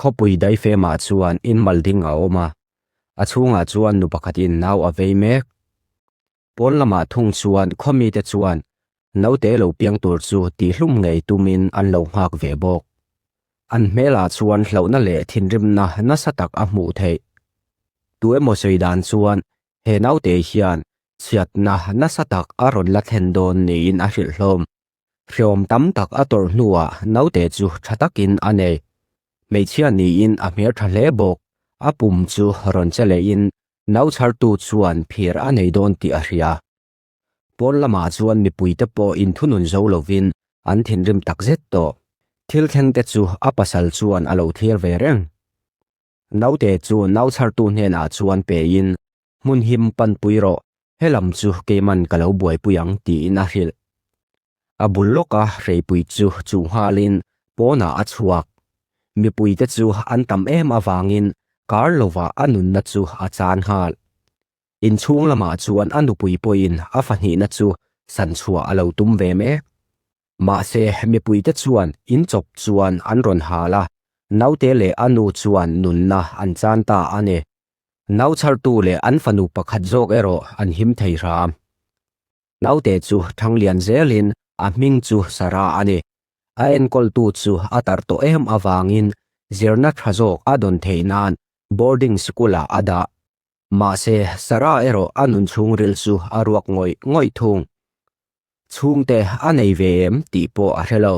Khawpui daifemah chuan in mal ding a awm a, a chhungah chuan nu pakhatin nau a vei mek. Pawn lamah thung chuan khaw mite chuan naute lo piang tur chu tihhlum ngei tumin an lo nghak ve bawk. An hmelah chuan hlauhna leh thinrimna nasa tak a hmuh theih. Tu emaw sawi dan chuan he naute hian chhiatna nasa tak a rawn la thlen dawn niin a hrilh hlawm. Hreawm tam tak a tawrh hnuah naute chu tha takin a nei. Hmeichhia niin a hmel tha hle bawk. A pum chu rawn che lehin nau chhartu chuan phir a nei dawn tih a hria. Pawn lamah chuan mipuite pawh inthunun zo lovin an thinrim takzet tawh. Thil thlengte chu a pasal chuan a lo thlir ve reng. Naute chu nau chhartu hnenah chuan pein Hmun him panpui rawh, helam chu keiman ka lo buaipui ang tiin a hrilh. A bul lawka hreipui chu chuh nghalin pawnah a chhuak. Mipuite chu an tam em avangin kar lovah a nunna chu a chan nghal. Inchhung lamah chuan a nupui pawhin a fahnihna chu san chhuah a lo tum ve mek. Mahse mipuite chuan inchawp chuan an rawn hal a, naute leh a nu chuan nunna an chan ta a ni. Nau chhartu leh an fanu pakhat zawk erawh an him thei hram. Naute chu Thanglian zelin a hming chu Sarah a ni. A enkawltu chu a tar tawh em avangin zirna tha zawk a dawn theih nan boarding school-ah a dah. Mahse, Sarah erawh a nun chhungril chu a ruak ngawih ngawih thung. Chhungte a nei ve em tih pawh a hre lo.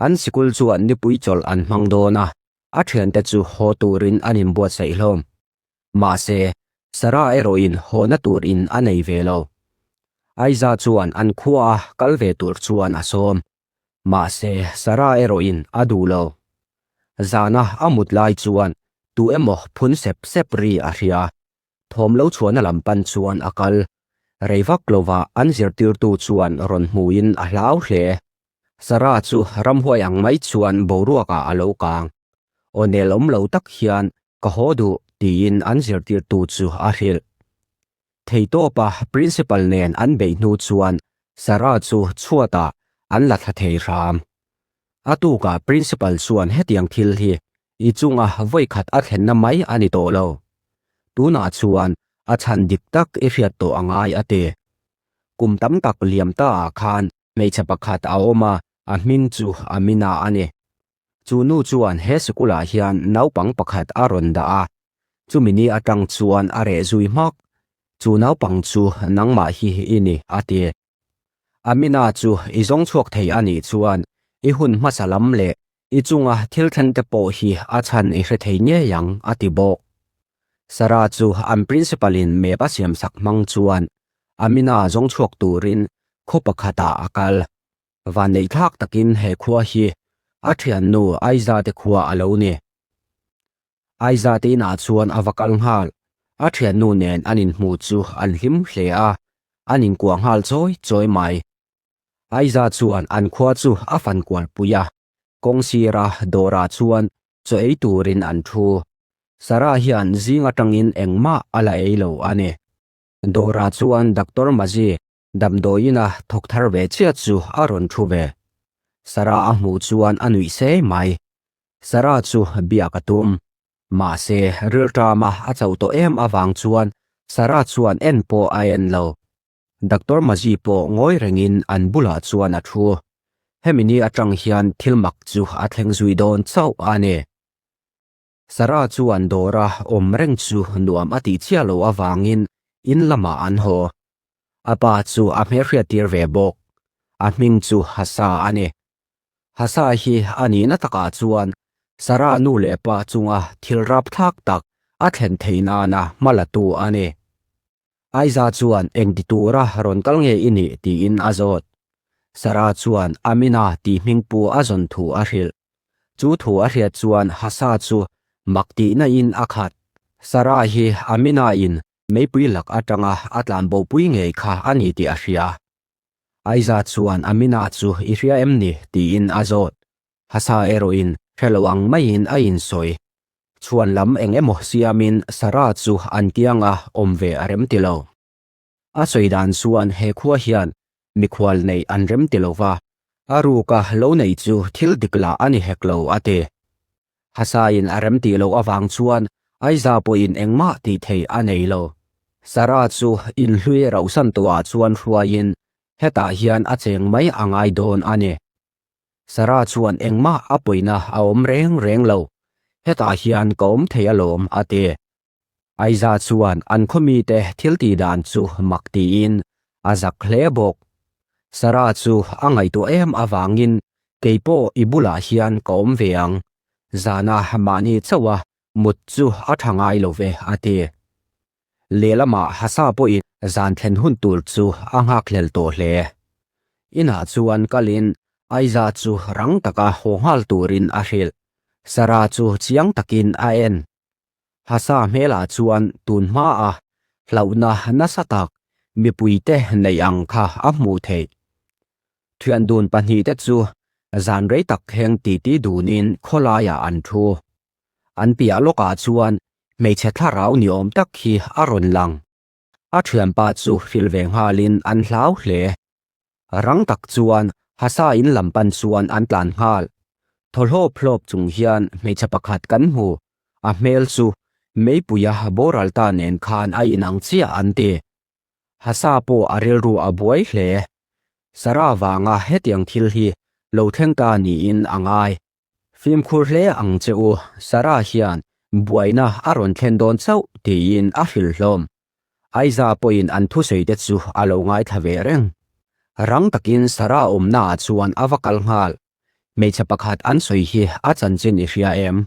An sikul chuan nipui chawlh an hmang dawn a, a thiante chu haw turin an inbuatsaih hlawm. Mahse, Sarah erawhin hawhna tur in a nei ve lo. Aiza chuan an khuaa kal ve tur chuan a sawm. Mahse, Sarah erawhin a duh lo. Zana a mut lai chuan tu emaw phun sep sep ri a hria. Thawm lo chhuahna lam pan chuan a kal. Rei vak lovah an zirtirtu chuan rawn hmuin a hlau hle. Sarah chu ramhuai ang mai chuan boruakah a lo kang. Aw nel awm lo tak hian ka haw duh tiin an zirtirtu chu a hrilh. Theitawpa principal nen an beih hnu chuan Sarah chu chhuatah an la thla thei hram. A tukah principal chuan hetiang thil hi i chunga vawikhat a thlenna mai a ni tawh lo. Tunah chuan a chhan dik tak i hriat tawh a ngai a ti. Kum tam tak liam taah khan Hmeichhe pakhat a awm a, a hming chu Amina a ni. Chu nu chuan he sikulah hian naupang pakhat a rawn dah a, chumi ni atang chuan a reh zui hmak. Chu naupang chu nangmah hi i ni, a ti. Amina chu i zawng chhuak thei a nih chuan i hun hmasa lam leh i chunga thil thleng te pawh hi a chhan i hre thei ngei ang, a ti bawk. Sarah chu an principal in map a siamsak hmang chuan Amina zawng chhuak turin khaw pakhatah a kal. Vanneih thlak takin he khua hi a thiannu Aiza te khua a lo ni. Aiza te inah chuan a va kal nghal. A thiannu nen an inhmu chu an hlim hle a, an inkuah nghal chawi chawi mai. Aiza chuan an khua chu a fan kual pui a, kawng sira dawrah chuan chaw ei turin an thu. Sarah hian zing atangin engmah a la ei lo a ni. Dawrah chuan Doctor Mazi damdawiin a thawk thar ve chiah chu a rawn thu ve. Sarah a hmuh chuan a nuih sei mai. Sarah chu biak a tum. Mahse, rilṭama a chauh tawh em avang chuan Sarah chuan en pawh a en lo. Doctor Mazi pawh ngawi rengin an bulah chuan a thu. Hemi ni aṭang hian thil mak chu a thleng zui dawn chauh a ni. Sarah chuan dawra awm reng chu nuam a tih chiah loh avangin in lamah an haw. A pa chu a hmelhriat tir ve bawk. A hming chu Hasa a ni. Hasa hi a nihna takah chuan Sarah nu leh pa chunga thil rapthlak tak a thlen theih nana hma latu a ni. Aiza chuan engti tura rawn kal nge i nih tiin a zawt. Sarah chuan Amina tih hmingpu a zawn thu a hrilh. Chu thu a hriat chuan Hasa chu mak tihna in a khat. Sarah hi Amina in meipui lak atanga a tlanbopui ngei kha a ni tih a hria. Aiza chuan Amina chu i hria em ni tiin a zawt. Hasa erawhin hre lo ang maiin a insawi. Chhuan lam eng emaw siamin Sarah chu an kianga awm ve a rem ti lo. A sawi dan chuan he khua hian mikhual neih an rem ti lo va, a ruka lo neih chu thil dik lah a ni hek lo a ti. Hasain a remtih loh avang chuan Aiza pawhin engmah tih theih a nei lo. Sarah chu inhlui rauhsan tawhah chuan hruaiin hetah hian a cheng mai a ngai dawn a ni. Sarah chuan engmah a pawina a awm reng reng lo, hetah hian ka awm thei alawm a ti. Aiza chuan an khaw mite thil tih dan chu mak tiin a zak hle bawk. Sarah chu a ngaihtuah em avangin kei pawh i bulah hian ka awm ve ang, zana mahni chauha mut chu a tha ngai lo ve a ti. Lehlamah Hasa pawhin zan thlen hun tur chu a nghakhlel tawh hle. Inah chuan kalin Aiza chu rang taka haw nghal turin a hrilh. Sarah chu chiang takin a en. Hasa hmelah chuan tun hmaa hlauhna nasa tak mipuite neih ang kha a hmuh theih. Thian dun pahnihte chu zan rei tak thleng titi dunin khawlaiah an thu. An piah lawkah chuan hmeichhe thlarau ni awm tak hi a rawn lang. A thianpa chu hrilh ve nghalin an hlau hle. Rang tak chuan Hasa in lam pan chuan an tlan nghal. Thaw hlawp hlawp chung hian hmeichhe pakhat kan hmu, a hmel chu meipuia boral ta nen khan a inang chiah an ti. Hasa pawh a rilru a buai hle. Sarah vanga hetiang thil hi lo thleng ta niin a ngai. Fimkhur hle ang che u, Sarah hian buaina a rawn thlen dawn chauh tiin a hrilh hlawm. Aiza pawhin an thusawi te chu a lo ngaithla ve reng. Rang takin Sarah awmnaah chuan a va kal nghal. Hmeichhe pakhat an sawi hi a chanchin i hria em?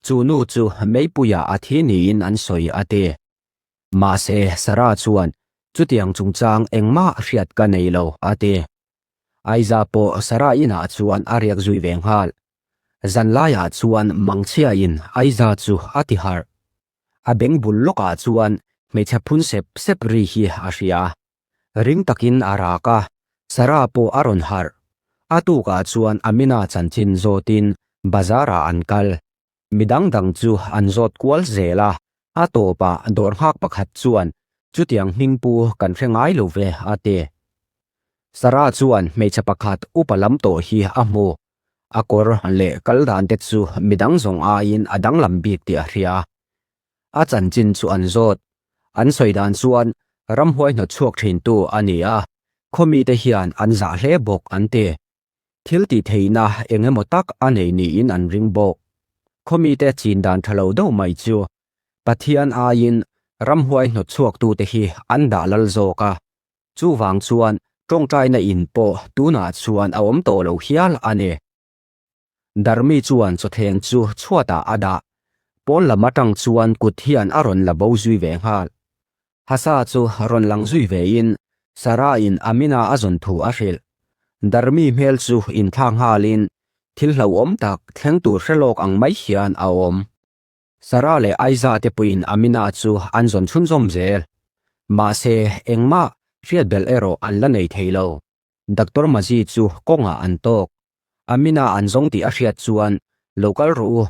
Chu nu chu meipuiah a thi niin an sawi a ti. Mahse Sarah chuan chutiang chungchang engmah hriat ka nei lo a ti. Aiza pawh Sarah inah chuan a riak zui ve nghal. Zan laiah chuan mangchhiain Aiza chu a ti harh. A beng bul lawkah chuan hmeichhe phun sep sep ri hi a hria. Ring takin a rak a, Sarah pawh a rawn harh. A tukah chuan Amina chanchin zawtin bazar-ah an kal. Mi dang dang chu an zawt kual zel a, a tawpah dawr nghak pakhat chuan chutiang hming pu kan hre ngai lo ve a ti. Sarah chuan hmeichhe pakhat upa lam tawh hi a hmu. A kawr leh kal dan te chu midang zawng aiin a danglam bik tih a hria. A chanchin chu an zawt. An sawi dan chuan ramhuai hnawt chhuak thintu a ni a, khaw mite hian an zah hle bawk an ti. Thil tih theihna eng emaw tak a nei niin an ring bawk. Khaw mite chin dan tha lo deuh mai chu Pathian aiin ramhuai hnawt chhuaktute hi an dah lal zawk a. Chuvang chuan tawngtaina in pawh tunah chuan a awm tawh lo hial a ni. Darmi chuan chawthleng chu chhuatah a dah. Pawn lam atang chuan kut hian a rawn la bo zui ve nghal. Hasa chu rawn lang zui vein Sarah-in Amina a zawn thu a hrilh. Darmi hmel chu inthlak nghalin thil hlauhawm tak thleng tur hre lawk ang mai hian a awm. Sarah leh Aiza te puiin Amina chu an zawn chhunzawm zel. Mahse, engmah hriat belh erawh an la nei thei lo. Doctor Mazi chu kawngah an tawk. Amina an zawng tih a hriat chuan, Lo kal rawh u,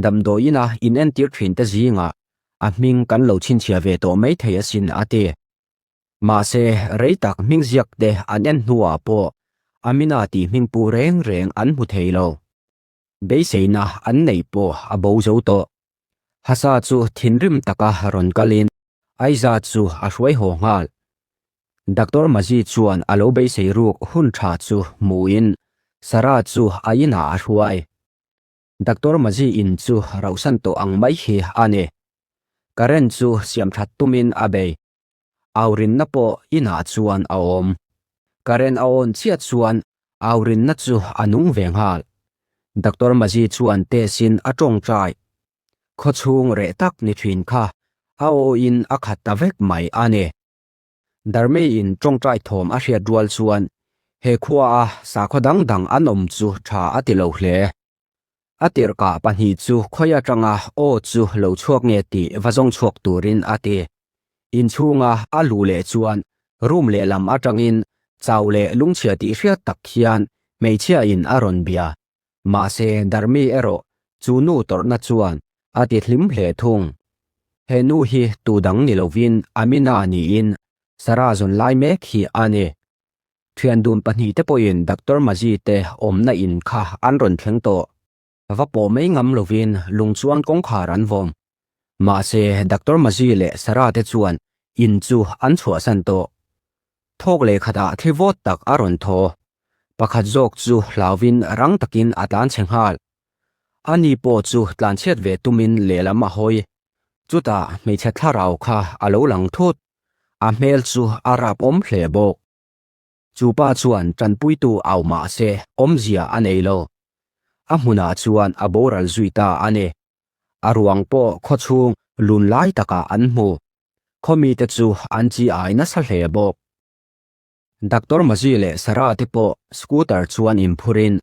damdawiina inentir thin te zingah a hming kan lo chhinchhiah ve tawh mai thei asin a ti. Mahse, rei tak hming ziak te an en hnuah pawh Amina tih hming pu reng reng an hmu thei lo. Beiseina an neih pawh a bo zo tawh. Hasa chu thinrim taka rawn kalin Aiza chu a hruai haw nghal. Doctor Mazi chuan a lo beisei ruk hun tha chu hmuin Sarah chu a inah a hruai. Doctor Mazi in chu rauhsan tawh ang mai hi a ni. Current chu siamthat tumin a bei. Aurinna pawh inah chuan a awm. Current a awn chiah chuan aurinna chu a nung ve nghal. Doctor Mazi chuan test-in a tawngtai. Khawchhung reh tak ni thin kha a awin a khat ta vek mai a ni. Darmeiin tawngtai thawm a hriat rual chuan he khuaa sakhaw dang dang an awm chu tha a ti lo hle. A tirhkah pahnih chu khawi atanga aw chu lo chhuak nge tih va zawng chhuak turin a ti. Inchhunga a luh leh chuan room lehlam atangin chau leh lungchhia tih hriat tak hian hmeichhiain a rawn bia. Mahse Dharmi erawh chu nu tawrhna chuan a ti hlim hle thung. He nu hi tu dang ni lovin Amina niin Sarah zawn lai mek hi a ni. Thian dun pahnihte pawhin Doctor Mazi te awmna in kha an rawn thleng tawh. Va pawh mai ngam lovin lung chuan kawngkhar an vawm. Mahse, Doctor Mazi leh Sarah te chuan in chu an chhuahsan tawh. Thawk leh khatah thli vawt tak a rawn thaw. Pakhat zawk chu hlauvin rang takin a tlan chhe nghal. Ani pawh chu tlanchhiat ve tumin lehlam a hawi. Chutah hmeichhe thlarau kha a lo lang thut. A hmel chu a rap awm hle bawk. Chu pa chuan tanpuitu au mah se awmzia a nei lo. A hmunah chuan a boral zui ta a ni. A ruang pawh khawchhung lun lai takah an hmu. Khaw mite chu an chi ai nasa hle bawk. Doctor Mazi leh Sarah te pawh scooter chuan inphurin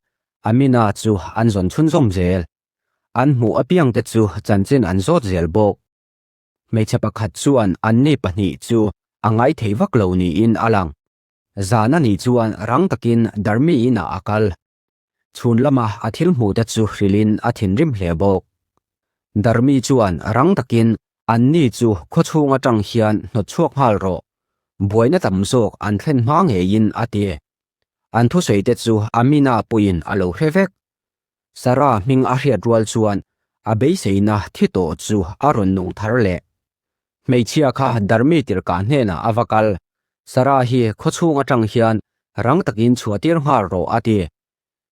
Amina chu an zawn chhunzawm zel. An hmuh apiangte chu chanchin an zawt zel bawk. Hmeichhe pakhat chuan anni pahnih chu a ngaithei vak lo niin a lang. Zan a nih chuan rang takin Dharmi inah a kal. Chhun lama a thil hmuhte chu hrilhin a thinrim hle bawk. Dharmi chuan rang takin anni chu khawchhung atang hian hnawt chhuak nghal rawh, buaina tam zawk an thlen hma ngeiin a ti. An thusawite chu Amina pawhin a lo hre vek. Sarah hming a hriat rual chuan a beiseina thi tawh chu a rawn nung thar leh. Hmeichhia kha Dharmi tirhkah hnenah a va kal. Sarah hi khawchhung atang hian rang takin chhuahtir nghal rawh a ti.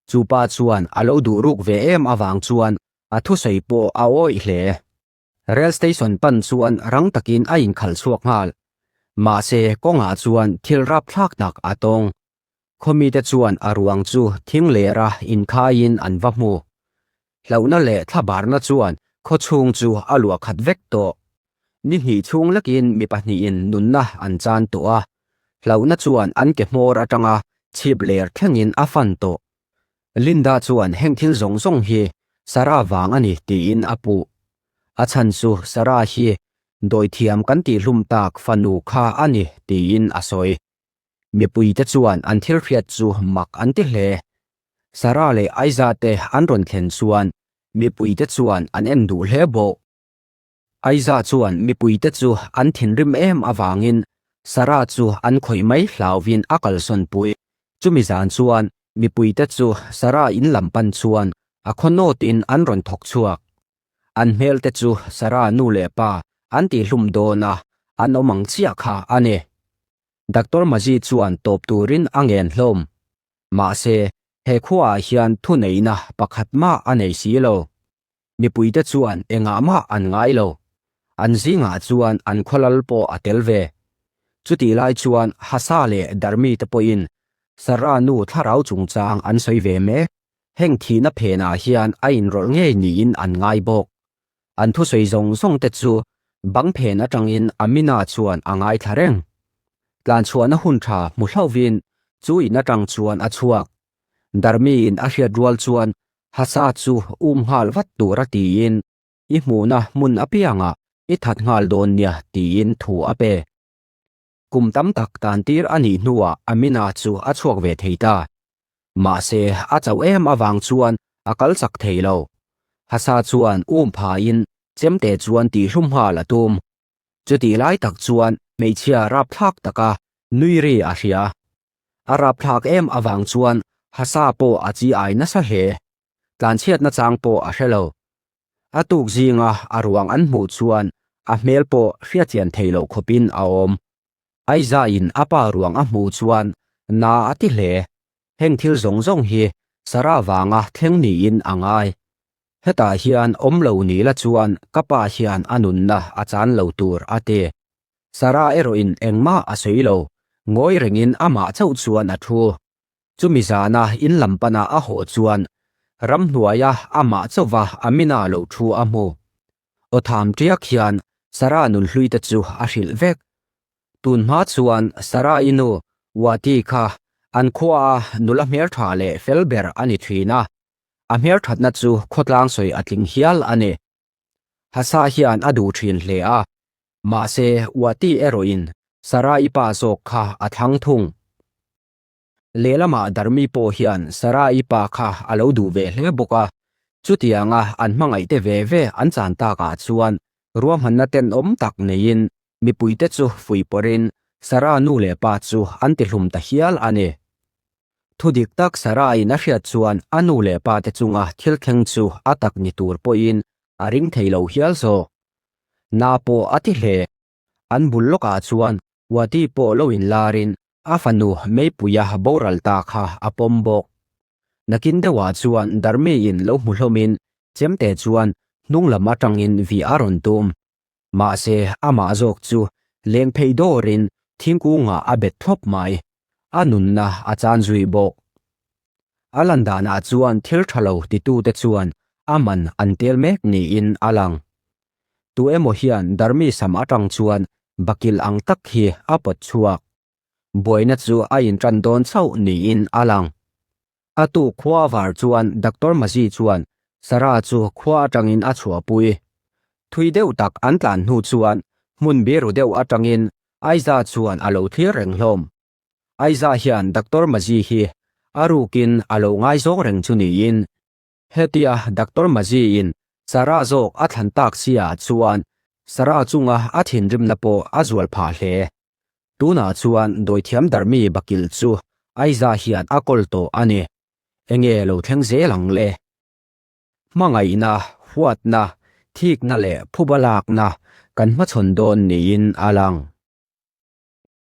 Chu pa chuan a lo duh ruk ve em avang chuan a thusawi pawh a awih hle. Rail station pan chuan rang takin a inkhalh chhuak nghal. Mahse, kawngah chuan thil rapthlak tak a tawng. Khawmite chuan a ruang chu thing lera inkhaiin an va hmu. Hlauhna leh thlabarna chuan khawchhung chu a luah khat vek tawh. Ni hnih chhung lekin mi pahnihin nunna an chan tawh a, hlauhna chuan an ke hmawr atanga chhip ler thlengin a fan tawh. Linda chuan heng thil zawng zawng hi Sarah vang a ni tiin a puh. A chhan chu Sarah hi dawithiam kan tihhlum tak fanu kha a ni tiin a sawi. Mipuite chuan an thil hriat chu mak an ti hle. Sarah leh Aiza te an rawn thlen chuan mipuite chuan an en duh hle bawk. Aiza chuan mipuite chu an thinrim em avangin Sarah chu an khawih mai hlauvin a kalsawn pui. Chumi zan chuan mipuite chu Sarah in lam pan chuan a khaw nawtin an rawn thawk chhuak. An hmelte chu Sarah nu leh pa an tihhlum dawn a, an awm ang chiah kha a ni. Doctor Maji chuan tawp turin a ngen hlawm. Mahse, he khuaah hian thuneihna pakhat mah a nei si lo. Mipuite chuan engah mah an ngai lo. An zingah chuan an khawlal pawh a tel ve. Chutih lai chuan Hasa leh Dharmi te pawhin Sarah nu thlarau chungchang an sawi ve mek. Heng thihna phenah hian a inrawlh ngei niin an ngai bawk. An thusawi zawng zawng te chu bang phen atangin Amina chuan a ngaithla reng. Tlanchhuahna hun tha hmu hlauhvin chu in atang chuan a chhuak. Dharmi-in a hriat rual chuan Hasa chu um nghal vat tura tiin i hmuhna hmun apiangah i that nghal dawn nia tiin thu a pe. Kum tam tak tan tir a nih hnuah Amina chu a chhuak ve thei ta. Mahse, a chauh em avang chuan a kal chak thei lo. Hasa chuan um phain chemte chuan tihhlum nghal a tum. Chutih lai tak chuan hmeichhia rapthlak taka nui ri a hria. A rapthlak em avang chuan Hasa pawh a chi ai nasa hle. Tlanchhiatna chang pawh a hre lo. A tuk zinga a ruang an hmuh chuan a hmel pawh hriatchian thei loh khawpin a awm. Aizain a pa ruang a hmuh chuan na a ti hle. Heng thil zawng zawng hi Sarah vanga thleng niin a ngai. Hetah hian awm lo ni la chuan ka pa hian a nunna a chan lo tur a ti. Sarah erawhin engmah a sawi lo, ngawi rengin amah chauh chuan a thu. Chumi zana in lam pana a haw chuan ramhnuaia amah chauva Amina lo thu a hmu. Aw tham ṭiak hian Sarah nunhluite chu a hrilh vek. Tun hma chuan Sarah-i nu Wati kha an khuaa nula hmelṭha leh fel ber a ni ṭhin a, a hmelṭhatna chu khawtlang sawi a tling hial a ni. Hasa hian a duh ṭhin hle a, mahse Wati erawhin Sarah-i pa zawk kha a thlang thung. Lehlamah Dharmi pawh hian Sarah-i pa kha a lo duh ve hle bawk a, chutianga an hmangaihte ve ve an chan takah chuan ruahmanna tenawm tak neiin mipuite chu fuihpawrhin Sarah nu leh pa chu an tihlum ta hial a ni. Thudik tak Sarah-in a hriat chuan a nu leh pa te chunga thil thleng chu a tak ni tur pawhin a ring thei lo hial zawk. Na pawh a ti hle. An bul lawkah chuan Wati pawh lo inlarin a fanu Meipuia boral ta kha a pawm bawk. Nakin deuhah chuan Darmiin lo hmu hlawmin chemte chuan hnung lam atangin vih a rawn tum. Mahse amah zawk chu leng phei dawrin thingkungah a bet thlawp mai. A nunna a chan zui bawk. A lan danah chuan thil tha lo titute chuan a man an tel mek niin a lang. Tu emaw hian Darmi sam atang chuan bakilh ang tak hi a pawt chhuak. Buaina chu a intan dawn chauh niin a lang. A tuk khua var chuan Doctor Mazi chuan Sarah chu khua atangin a chhuahpui. Thui deuh tak an tlan hnu chuan hmun biru deuh atangin Aiza chuan a lo thlir reng hlawm. Aiza hian Doctor Mazi hi a rukin a lo ngaizawng reng chu niin Hetia Doctor Mazi-in Sarah zawk a thlan tak sia chuan Sarah chunga a thinrimna pawh a zual phah hle. Tunah chuan dawithiam darmi bakilh chu Aiza hian a kawl tawh a ni. Enge lo thleng zel ang le? Hmangaihna, huatna, thikna leh phuba lakna kan hmachhawn dawn niin a lang.